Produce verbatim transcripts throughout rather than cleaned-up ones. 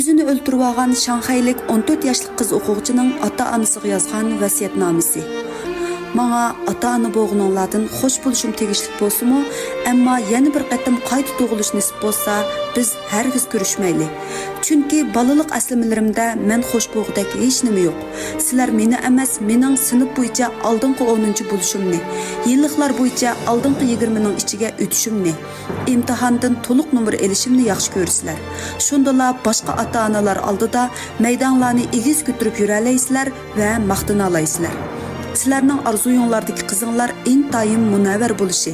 ئۆزىنى ئۆلتۈرۈۋالغان شاڭخەيلىك ئون تۆت ياشلىق قىز ئوقۇغۇچىنىڭ ئاتا-ئانىسىغا يازغان ۋەسىيەتنامىسى. ماڭا ئاتا-ئانا بولغىنىڭلاردىن خوش بولۇشۇم تېگىشلىك بولسىمۇ، ئەمما يەنە بىر قېتىم قايتا تۇغۇلۇش نېسىپ بولسا، بىز ھەرگىز كۆرۈشمەيلى. چۈنكى بالىلىق ئەسلىمىلىرىمدە مەن خوش بولغۇدەك ھېچنېمە يوق. سىلەر مېنى ئەمەس، مېنىڭ سىنىپ بويىچە ئالدىنقى ئونىنچى بولۇشۇمنى، يىللىقلار بويىچە ئالدىنقى يىگىرمىنىڭ ئىچىگە ئۆتۈشۈمنى، ئىمتىھاندىن تولۇق نومۇر ئېلىشىمنى ياخشى كۆرىسىلەر. شۇندىلا باشقا ئاتا-ئانىلار ئالدىدا مەيداڭلارنى ئېگىز كۆتۈرۈپ يۈرەلەيسىلەر ۋە ماختىنالايسىلەر. سىلەرنىڭ ئارزۇيۇڭلاردىكى قىزىڭلار ئىنتايىن مۇنەۋۋەر بولۇشى،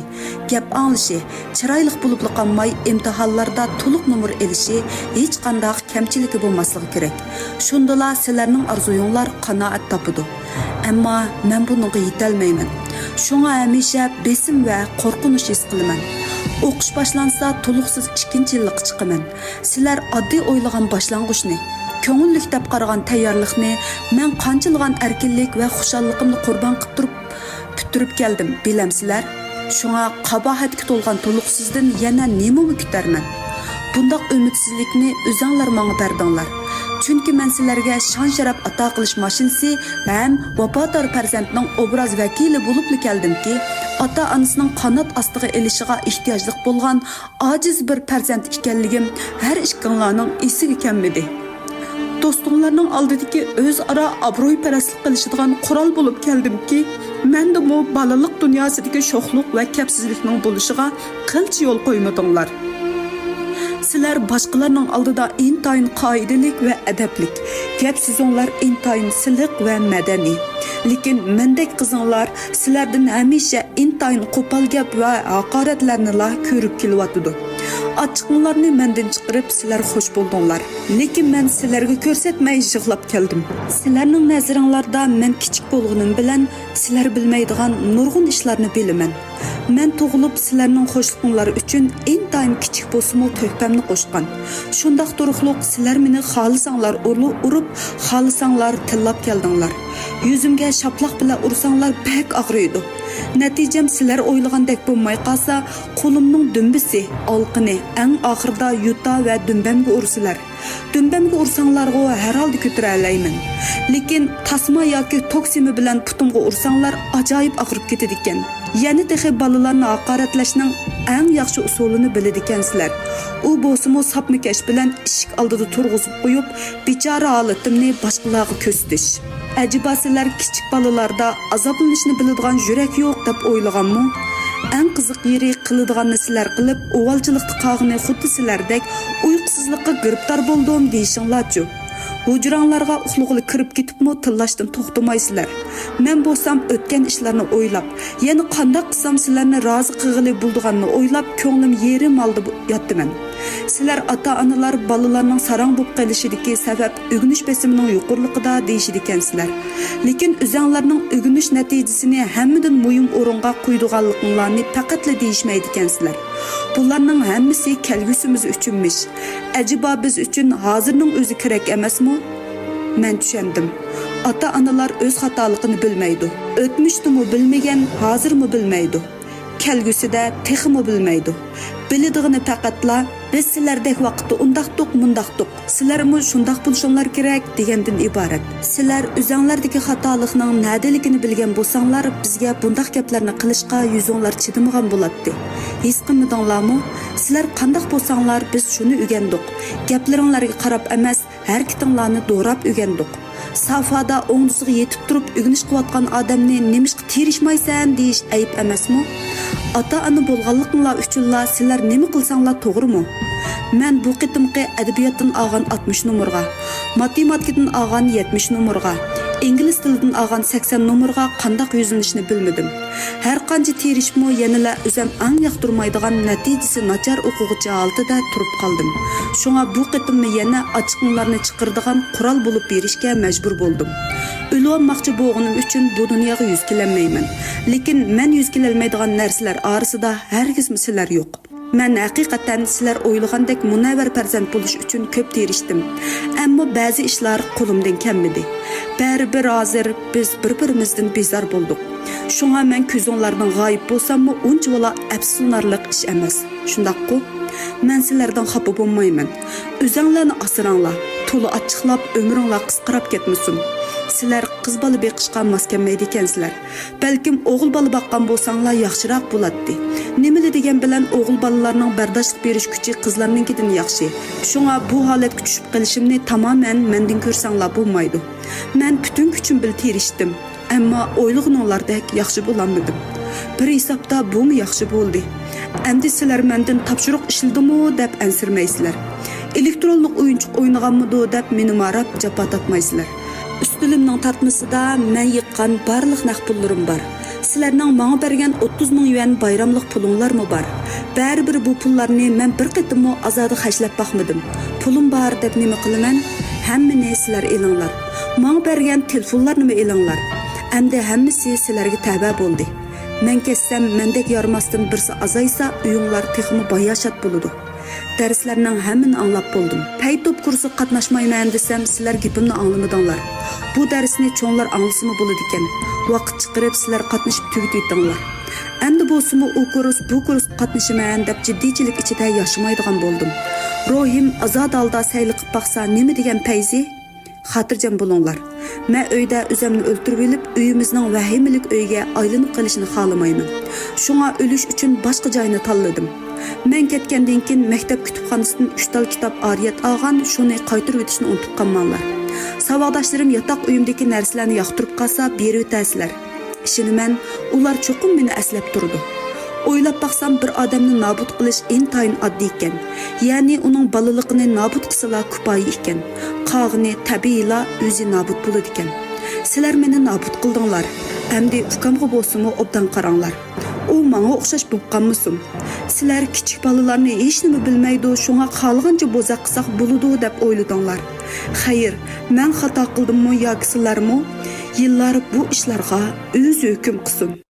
گەپ ئاڭلىشى، چىرايلىق بولۇپلا قالماي، ئىمتىھانلاردا تولۇق نومۇر ئېلىشى، ھېچقانداق كەمچىلىكى بولماسلىقى كېرەك. شۇندىلا سىلەرنىڭ ئارزۇيۇڭلار قانائەت تاپىدۇ. ئەمما مەن بۇنىڭغا يېتەلمەيمەن. شۇڭا ھەمىشە بېسىم ۋە قورقۇنچ ھېس قىلىمەن. ئوقۇش باشلانسا، تولۇقسىز ئىككىنچى يىللىققا چىقىمەن. سىلەر ئاددىي ئويلىغان باشلانغۇچنى، كۆڭۈللۈك دەپ قارىغان تەييارلىقنى، مەن قانچىلىغان ئەركىنلىك ۋە خۇشاللىقىمنى قۇربان قىلىپ تۇرۇپ پۈتتۈرۈپ كەلدىم، بىلەمسىلەر؟ شۇڭا قاباھەتكە تولغان تولۇقسىزدىن يەنە نېمىمۇ كۈتەرمەن؟ بۇنداق ئۈمىدسىزلىكنى ئۆزەڭلار ماڭا بەردىڭلار. چۈنكى مەن سىلەرگە شان-شەرەپ ئاتا قىلىش ماشىنىسى ھەم ۋاپادار پەرزەنتنىڭ ئوبراز ۋەكىلى بولۇپلا كەلدىمكى، ئاتا-ئانىسىنىڭ قانات ئاستىغا ئېلىشىغا ئېھتىياجلىق بولغان ئاجىز بىر پەرزەنت ئىكەنلىكىم ھەر ئىككىڭلارنىڭ ئېسىگە كەلمىدى. دوستۇڭلارنىڭ ئالدىدىكى ئۆزئارا ئابرۇيپەرەسلىك قىلىشىدىغان قورال بولۇپ كەلدىمكى، مەندىمۇ بالىلىق دۇنياسىدىكى شوخلۇق ۋە كەپسىزلىكنىڭ بولۇشىغا قىلچە يول قويمىدىڭلار. سىلەر باشقىلارنىڭ ئالدىدا ئىنتايىن قائىدىلىك ۋە ئەدەپلىك، گەپ-سۆزۈڭلار ئىنتايىن سىلىق ۋە مەدەنىي. لېكىن مەندەك قىزىڭلار سىلەردىن ھەمىشە ئىنتايىن قوپال گەپ ۋە ھاقارەتلەرنىلا كۆرۈپ كېلىۋاتىدۇ. ئاچچىقىڭلارنى مەندىن چىقىرىپ، سىلەر خوش بولدۇڭلار. لېكىن مەن سىلەرگە كۆرسەتمەي يىغلاپ كەلدىم. سىلەرنىڭ نەزىرىڭلاردا مەن كىچىك بولغىنىم بىلەن، سىلەر بىلمەيدىغان نۇرغۇن ئىشلارنى بىلىمەن. مەن تۇغۇلۇپ، سىلەرنىڭ خوشلۇقۇڭلار ئۈچۈن ئىنتايىن كىچىك بولسىمۇ تۆھپەمنى قوشقان. شۇنداق تۇرۇقلۇق سىلەر مېنى خالىساڭلار ئۇرۇ-، ئۇرۇپ، خالىساڭلار تىللاپ كەلدىڭلار. يۈزۈمگە شاپىلاق بىلەن ئۇرساڭلار بەك ئاغرىيدۇ. نەتىجەم سىلەر ئويلىغاندەك بولماي قالسا، قولۇمنىڭ دۈمبىسى، ئالقىنى، ئەڭ ئاخىرىدا يوتا ۋە دۈمبەمگە ئۇرىسىلەر. دۈمبەمگە ئۇرساڭلارغۇ ھەر ھالدا كۆتۈرەلەيمەن. لېكىن تاسما ياكى توك سىمى بىلەن پۇتۇمغا ئۇرساڭلار ئاجايىپ ئاغرىپ كېتىدىكەن. يەنە تېخى بالىلارنى ھاقارەتلەشنىڭ ئەڭ ياخشى ئۇسۇلىنى بىلىدىكەنسىلەر. ئۇ بولسىمۇ ساپما كەش بىلەن ئىشىك ئالدىدا تۇرغۇزۇپ قويۇپ، بىچارە ھالىتىمنى باشقىلارغا كۆرسىتىش. ئەجەبا سىلەر كىچىك بالىلاردا ئازابلىنىشنى بىلىدىغان يۈرەك يوق دەپ ئويلىغانمۇ؟ ئەڭ قىزىق يېرى، قىلىدىغاننى سىلەر قىلىپ، ئۇۋالچىلىقتا قالغىنى خۇددى سىلەردەك ئۇيقۇسىزلىققا گىرىپتار بولدۇم دېيىشىڭلارچۇ؟ ھۇجراڭلارغا ئۇخلىغىلى كىرىپ كېتىپمۇ تىللاشتىن توختىمايسىلەر. مەن بولسام ئۆتكەن ئىشلارنى ئويلاپ، يەنە قانداق قىلسام سىلەرنى رازى قىلغىلى بولىدىغاننى ئويلاپ، كۆڭلۈم يېرىم ھالدا بو-، ياتىمەن. سىلەر ئاتا-ئانىلار بالىلارنىڭ ساراڭ بولۇپ قېلىشىدىكى سەۋەب ئۆگىنىش بېسىمىنىڭ يۇقىرىلىقىدا دېيىشىدىكەنسىلەر. لېكىن ئۆزەڭلارنىڭ ئۆگىنىش نەتىجىسىنى ھەممىدىن مۇھىم ئورۇنغا قويىدىغانلىقىڭلارنى پەقەتلا دېيىشمەيدىكەنسىلەر. بۇلارنىڭ ھەممىسى كەلگۈسىمىز ئۈچۈنمىش. ئەجەبا بىز ئۈچۈن ھازىرنىڭ ئۆزى كېرەك ئەمەسمۇ؟ مەن چۈشەندىم. ئاتا-ئانىلار ئۆز خاتالىقىنى بىلمەيدۇ. ئۆتمۈشتىمۇ بىلمىگەن، ھازىرمۇ بىلمەيدۇ. كەلگۈسىدە تېخىمۇ بىلمەيدۇ. بىلىدىغىنى پەقەتلا، «بىز سىلەردەك ۋاقىتتا ئۇنداقتۇق، مۇنداقتۇق، سىلەرمۇ شۇنداق بولۇشۇڭلار كېرەك» دېگەندىن ئىبارەت. سىلەر ئۆزەڭلەردىكى خاتالىقنىڭ نەدىلىكىنى بىلگەن بولساڭلار، بىزگە بۇنداق گەپلەرنى قىلىشقا يۈزۈڭلار چىدىمىغان بولاتتى. ھېس قىلمىدىڭلارمۇ؟ سىلەر قانداق بولساڭلار، بىز شۇنى ئۆگەندۇق. گەپلىرىڭلارغا قاراپ ئەمەس، ھەرىكىتىڭلارنى دوراپ ئۆگەندۇق. سافادا ئوڭدىسىغا يېتىپ تۇرۇپ ئۆگىنىش قىلىۋاتقان ئادەمنى «نېمىشقا تىرىشمايسەن؟» دېيىش ئەيىب ئەمەسمۇ؟ ئاتا-ئانا بولغانلىقىڭلار ئۈچۈنلا سىلەر نېمە قىلساڭلار توغرىمۇ؟ مەن بۇ قېتىمقى ئەدەبىياتتىن ئالغان ئاتمىش نومۇرغا، ماتېماتىكىدىن ئالغان يەتمىش نومۇرغا، ئىنگلىز تىلىدىن ئالغان سەكسەن نومۇرغا قانداق يۈزلىنىشنى بىلمىدىم. ھەرقانچە تىرىشىپمۇ يەنىلا ئۆزۈم ئەڭ ياقتۇرمايدىغان نەتىجىسى ناچار ئوقۇغۇچى ھالىتىدە تۇرۇپ قالدىم. شۇڭا بۇ قېتىممۇ يەنە ئاچچىقىڭلارنى چىقىرىدىغان قورال بولۇپ بېرىشكە مەجبۇر بولدۇم. ئۆلۈۋالماقچى بولغىنىم ئۈچۈن بۇ دۇنياغا يۈز كېلەلمەيمەن. لېكىن مەن يۈز كېلەلمەيدىغان نەرسىلەر ئارىسىدا ھەرگىزمۇ سىلەر يوق. مەن ھەقىقەتەن سىلەر ئويلىغاندەك مۇنەۋۋەر پەرزەنت بولۇش ئۈچۈن كۆپ تىرىشتىم. ئەمما بەزى ئىشلار قولۇمدىن كەلمىدى. بەرىبىر ھازىر بىز بىر-بىرىمىزدىن بىزار بولدۇق. شۇڭا مەن كۆزۈڭلاردىن غايىب بولساممۇ ئۇنچىۋالا ئەپسۇسلىنارلىق ئىش ئەمەس. شۇنداققۇ؟ مەن سىلەردىن خاپا بولمايمەن. ئۆزەڭلارنى ئاسراڭلار. تولا ئاچچىقلاپ ئۆمرۈڭلار قىسقىراپ كەتمىسۇن. سىلەر قىز بالا بېقىشقا ماس كەلمەيدىكەنسىلەر. بەلكىم ئوغۇل بالا باققان بولساڭلار ياخشىراق بولاتتى. نېمىلا دېگەن بىلەن ئوغۇل بالىلارنىڭ بەرداشلىق بېرىش كۈچى قىزلارنىڭكىدىن ياخشى. شۇڭا بۇ ھالەتكە چۈشۈپ قېلىشىمنى تامامەن مەندىن كۆرسەڭلار بولمايدۇ. مەن پۈتۈن كۈچۈم بىلەن تىرىشتىم. ئەمما ئويلىغىنىڭلاردەك ياخشى بولالمىدىم. بىر ھېسابتا بۇمۇ ياخشى بولدى. ئەمدى سىلەر مەندىن تاپشۇرۇق ئىشلىدىمۇ دەپ ئەنسىرىمەيسىلەر. ئېلېكترونلۇق ئويۇنچۇق ئوينىغانمىدۇ دەپ مېنى ماراپ جاپا تارتمايسىلەر. ئۈستىلىمنىڭ تارتمىسىدا مەن يىغقان بارلىق نەق پۇللىرىم بار. سىلەرنىڭ ماڭا بەرگەن ئوتتۇز مىڭ يۈەن بايراملىق پۇلۇڭلارمۇ بار. بەرىبىر بۇ پۇللارنى مەن بىر قېتىممۇ ئازادە خەجلەپ باقمىدىم. پۇلۇم بار دەپ نېمە قىلىمەن؟ ھەممىنى سىلەر ئېلىڭلار. ماڭا بەرگەن تېلېفونلارنىمۇ ئېلىڭلار. ئەمدى ھەممىسى سىلەرگە تەۋە بولدى. مەن كەتسەم، مەندەك يارىماستىن بىرسى ئازايسا، ئۆيۈڭلار تېخىمۇ باياشات بولىدۇ. دەرسلەرنىڭ ھەممىنى ئاڭلاپ بولدۇم. پەيتوپ كۇرسىغا قاتناشمايمەن دېسەم، سىلەر گېپىمنى ئاڭلىمىدىڭلار. بۇ دەرسنى چوڭلار ئاڭلىسىمۇ بولىدىكەن. ۋاقىت چىقىرىپ سىلەر قاتنىشىپ تۈگىتىۋېتىڭلار. ئەمدى بولسىمۇ ئۇ كۇرس، بۇ كۇرسقا قاتنىشىمەن دەپ جىددىيچىلىك ئىچىدە ياشىمايدىغان بولدۇم. روھىم ئازادە ھالدا سەيلە قىپ باقسا نېمە دېگەن پەيزى؟ خاتىرجەم بولۇڭلار. مەن ئۆيدە ئۆزەمنى ئۆلتۈرۈۋېلىپ، ئۆيىمىزنىڭ ۋەھىمىلىك ئۆيگە ئايلىنىپ قېلىشىنى خالىمايمەن. شۇڭا ئۆلۈش ئۈچۈن باشقا جاينى تاللىدىم. مەن كەتكەندىن كېيىن مەكتەپ كۇتۇپخانىسىدىن ئۈچ تال كىتاب ئارىيەت ئالغان، شۇنى قايتۇرۇۋېتىشنى ئۇنتۇپ قالماڭلار. ساۋاقداشلىرىم ياتاق ئۆيۈمدىكى نەرسىلەرنى ياقتۇرۇپ قالسا، بېرىۋېتەرسىلەر. ئىشىنىمەن، ئۇلار چوقۇم مېنى ئەسلەپ تۇرىدۇ. ئويلاپ باقسام، بىر ئادەمنى نابۇت قىلىش ئىنتايىن ئاددىي ئىكەن. يەنى ئۇنىڭ بالىلىقىنى نابۇت قىلسىلا كۇپايە ئىكەن. قالغىنى تەبىئىيلا ئۆزى نابۇت بولىدىكەن. سىلەر مېنى نابۇت قىلدىڭلار. ئەمدى ئۇكامغا بولسىمۇ ئوبدان قاراڭلار. ئۇ ماڭا ئوخشاش بولۇپ قالمىسۇن. سىلەر كىچىك بالىلارنى ھېچنېمە بىلمەيدۇ، شۇڭا خالىغانچە بوزەك قىلساق بولىدۇ دەپ ئويلىدىڭلار. خەير، مەن خاتا قىلدىممۇ ياكى سىلەرمۇ؟ يىللار بۇ ئىشلارغا ئۆزى ھۆكۈم قىلسۇن.